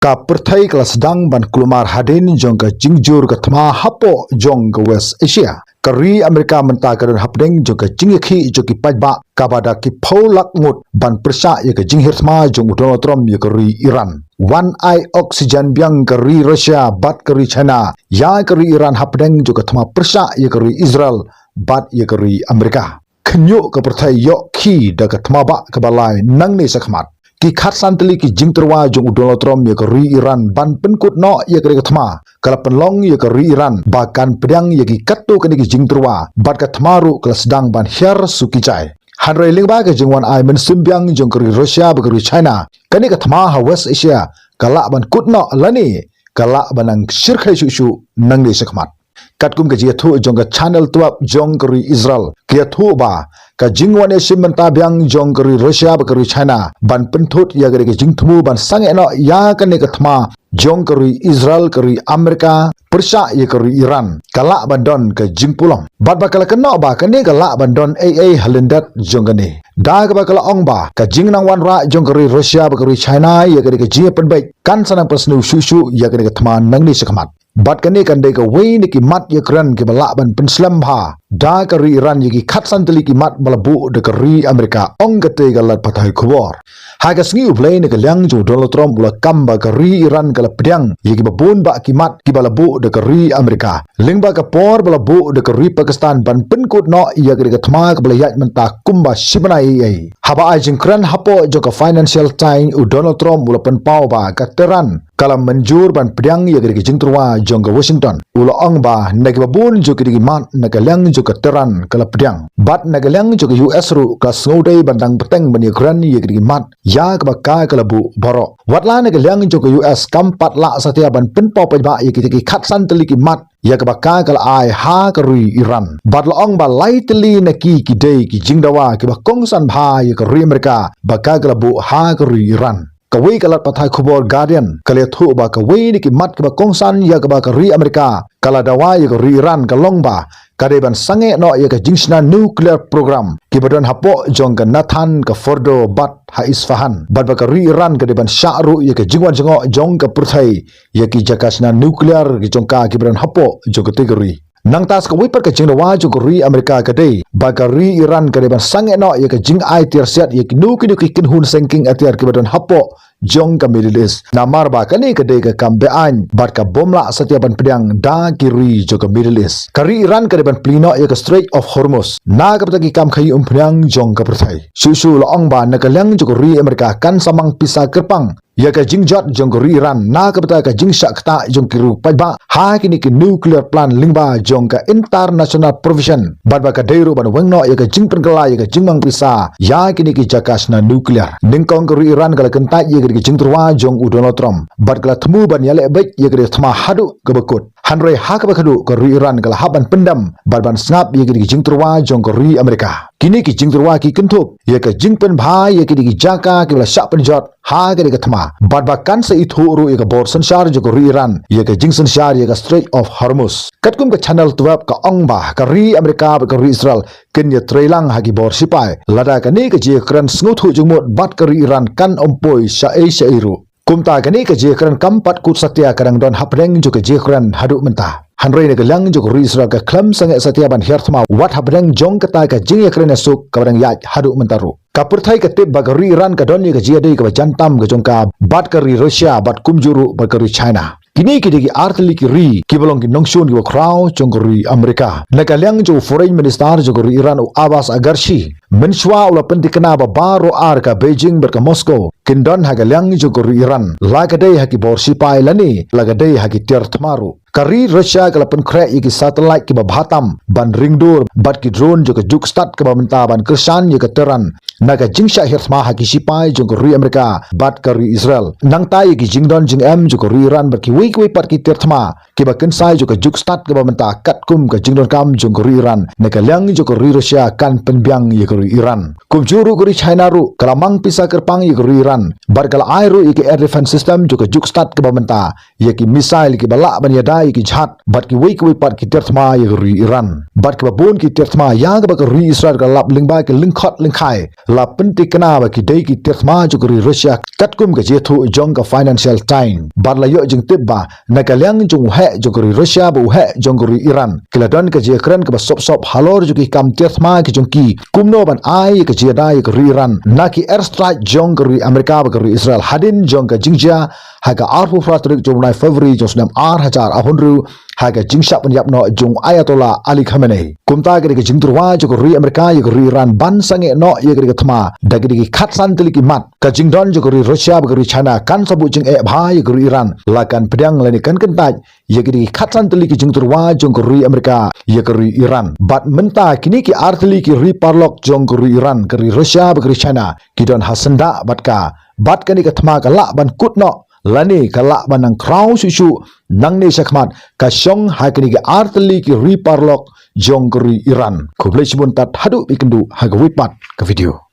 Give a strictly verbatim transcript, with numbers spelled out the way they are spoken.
Ka pyrthei ka la sdang ban kulmar hadien jong ka jingjur ka thma hapoh jong ka West Asia. Ka ri Amerika mynta ka don hapdeng jong ka jingïakhih jong ki paidbah kaba da ki phew lak ngut ban pyrshah ïa ka jinghiar thma jong u Donald Trump ïa ka ri Iran. Wan ai oxygen biang ka ri Russia bad ka ri China ïa ka ri Iran hapdeng jong ka thma pyrshah ïa ka ri Israel bad ïa ka ri Amerika. Khynñiuh ka pyrthei ïoh khih da ka thma bah kaba lai nangne shakhmat. Ki khatsan tylli ki jingtyrwa jong u Donald Trump ïa ka ri Iran ban pynkut noh ïa ka ri ka thma ka la pynlong ïa ka ri Iran ba kan pdiang ïa ki katto katne ki jingtyrwa bad ka thma ruh ka la sdang ban hiar suki jai. Hynrei lyngba ka jingwan ai mynsiem biang jong ka ri Russia bad ka ri China, kane ka thma ha West Asia ka lah ban kut noh lane ka lah ban nang shyrkhei shuh shuh nangne shakhmat. Katkum ka jingïathuh jong ka Channel twelve jong ka ri Israel, ka ïathuh ba ka jingwan ïashim bynta biang jong ka ri Russia bad ka ri China ban pynthut ïa ka ri ka jingthmu ban sangeh noh ïa kane ka thma jong ka ri Israel, ka ri Amerika pyrshah ïa ka ri Iran ka lah ban don ka jingpulom. Bad ba ka la kynnoh ba kane ka lah ban don ei ei ha lyndet jong kane. Da kaba ka la ong ba ka jingnang wanrah jong ka ri Russia bad ka ri China ïa ka ri ka jingpynbeit kan sa nang pynsniew shuh shuh ïa kane ka thma nangne shakhmat. Bad kane kan dei kawei na ki mat ïakren kiba lah ban pynslem bha da ka ri Iran ïa ki khatsan tylli ki mat ba la buh da ka ri Amerika, ong katei ka lad pathai khubor. Ha ka sngi U Blei na ka liang jong u Donald Trump u la kam ba ka ri Iran ka la pdiang ïa kiba bun bah ki mat kiba la buh da ka ri Amerika lyngba ka por ba la buh da ka ri Pakistan ban pynkut noh ïa ka ri ka thma kaba la ïaid mynta kumba shi bnai ei ei. Haba ai jingkren hapoh jong ka Financial Times, u Donald Trump u la pynpaw ba ka Tehran ka la mynjur ban pdiang ïa ka ri ka jingtyrwa jong ka Washington. U la ong ba na kiba bun jong ki ri ki mat na ka liang jong ka Tehran ka la pdiang. Bad na ka liang jong ka U S ruh ka sngewdei ban dang bteng ban ïakren ïa ki ri ki mat ïa kaba ka ka la buh baroh. Watla na ka liang jong ka U S kam pat lah satia ban pynpaw paidbah ïa kita ki khatsan tylli ki mat ïa kaba ka ka la ai ha ka ri Iran. Bad la ong ba lai tylli na ki ki dei ki jingdawa kiba kongsan bha ïa ka ri Amerika ba ka ka la buh ha ka ri Iran. Kawei ka lad pathai khubor Guardian ka la ïathuh ba kawei na ki mat kiba kongsan ïa kaba ka ri Amerika ka la dawa ïa ka ri Iran ka long ba ka dei ban sangeh noh ïa ka jingshna nuclear program kiba don hapoh jong ka Natanz, ka Fordow bad ha Isfahan. Bad ba ka ri Iran ka dei ban shah ruh ïa ka jingwan jngoh jong ka pyrthei ïa ki jaka shna nuclear ki jong ka kiba don hapoh jong katei ka ri. Nangta sa kawei pat ka jingdawa jong ka ri Amerika ka dei ba ka ri Iran ka dei ban sangeh noh ïa ka jingai tiar siat ïa kino kino ki kynhun sengking atiar kiba don hapoh jong ka Middle East. Namar ba kane ka dei ka kam be-aiñ bad ka bym lah satia ban pdiang da ki ri jong ka Middle East. Ka ri Iran ka dei ban plie noh ïa ka Strait of Hormuz na ka bynta ki kam khaïi umphniang jong ka pyrthei. Shuh shuh la ong ba na ka liang jong ka ri Amerika kan sa mang pisa kyrpang ïa ka jingjot jong ka ri Iran na ka bynta ka jingshah ktah jong ki ri paidbah ha kine ki nuclear plant lyngba jong ka international provision. Bad ba ka dei ruh ban weng noh ïa ka jingpynkylla ïa ka jingmang pisa ïa kine ki jaka shna nuclear. Nyngkong ka ri Iran ka la kyntait ïa ka jingtyrwa jong u Donald Trump bad ka la thmu ban ïaleh beit ïa ka thma haduh kaba kut. Hynrei ha kaba khadduh ka ri Iran ka la hap ban pyndem bad ban sngap ïa ka jingtyrwa jong ka ri Amerika. Kine ki jingtyrwa ki kynthup ïa ka jingpynbha ïa kine ki jaka kiba la shah pynjot ha kane ka thma. Bad ba kan sa ithuh ruh ïa ka bor synshar jong ka ri Iran ïa ka jingsynshar ïa ka Strait of Hormuz. Katkum ka Channel twelve ka ong ba ka ri Amerika bad ka ri Israel kin ïatreilang ha ki bor sipai lada kane ka jingïakren sngewthuh jingmut bad ka ri Iran kan ym poi shaei shaei ruh. Kumta kane ka jingïakren kam pat kut satia ka dang don hapdeng jong ka jingïakren haduh mynta. Hynrei na ka liang jong ka ri Israel ka khlem sangeh satia ban hiar thma wat hapdeng jong kata ka jingïakren ïasuk kaba dang ïaid haduh mynta ruh. Ka pyrthei ka tip ba ka ri Iran ka don ïa ka jingïadei kaba jan tam ka jong ka bad ka ri Russia bad kumjuh ruh bad ka ri China. Kine ki dei ki ar tylli ki ri kiba long ki nongshun kiba khraw jong ka ri Amerika. Na ka liang jong u Foreign Minister jong ka ri Iran u Abbas Araghchi, mynshuwa u la pynthikna ba baroh ar ka Beijing bad ka Moscow kin don ha ka liang jong ka ri Iran, la ka dei ha ki bor sipai lane la ka dei ha ki tiar thma ruh. Ka ri Russia ka la pynkhreh ïa ki satellite kiba bha tam ban ring dur bad ki drone jong ka juk stad kaba mynta ban kyrshan ïa ka Tehran na ka jingshah hiar thma ha ki sipai jong ka ri Amerika bad ka ri Israel. Nangta ïa ki jingdon jingem jong ka ri Iran bad kiwei kiwei pat ki tiar thma kiba kynsai jong ka juk stad kaba mynta katkum ka jingdonkam jong ka ri Iran na ka liang jong ka ri Russia kan pynbiang ïa ka ri Iran. Kumjuh ruh ka ri China ruh ka la mang pisa kyrpang ïa ka ri Iran bad ka la ai ruh ïa ka air defense system jong ka juk stad kaba mynta, ïa ki missile kiba lah ban ïada ïa ki jahaj bad kiwei kiwei pat ki tiar thma ïa ka ri Iran. Bad kiba bun ki tiar thma ïa kaba ka ri Israel ka la lap lyngba ki lyngkhot lyngkhai la pyntikna ba ki dei ki tiar thma jong ka ri Russia katkum ka jingïathuh jong ka Financial Times. Bad la ïoh jingtip ba na ka liang jong u heh jong ka ri Russia bad u heh jong ka ri Iran ki la don ka jingïakren kaba sop sop halor jong ki kam tiar thma ki jong ki, kumno ban ai ïa ka jingïada ïa ka ri Iran na ki air strike jong ka ri Amerika bad ka ri Israel hadien jong ka jingjia ha ka arphew phra tarik jong u bnai February jong u snem ar hajar arphew hynriew ha ka jingshah pynïap noh jong u Ayatollah Ali Khamenei. Kumta ka dei ka jingtyrwa jong ka ri Amerika ïa ka ri Iran ban sangeh noh ïa ka dei ka thma da ka dei ki khatsan tylli ki mat. Ka jingdon jong ka ri Russia bad ka ri China kan sa buh jingeh bha ïa ka ri Iran, la kan pdiang lane kan kyntait ïa ka dei ki khatsan tylli ki jingtyrwa jong ka ri Amerika ïa ka ri Iran. Bad mynta kine ki ar tylli ki ri paralok jong ka ri Iran, ka ri Russia bad ka ri China, ki don ha syndah bad ka, bad kane ka thma ka lah ban kut noh lane ka lah ban nang khraw shuh shuh nangne shakhmat ka shong ha kine ki ar tylli ki ri paralok jong ka ri Iran. Khublei shibun, tad haduh ba ïakynduh ha kawei pat ka video.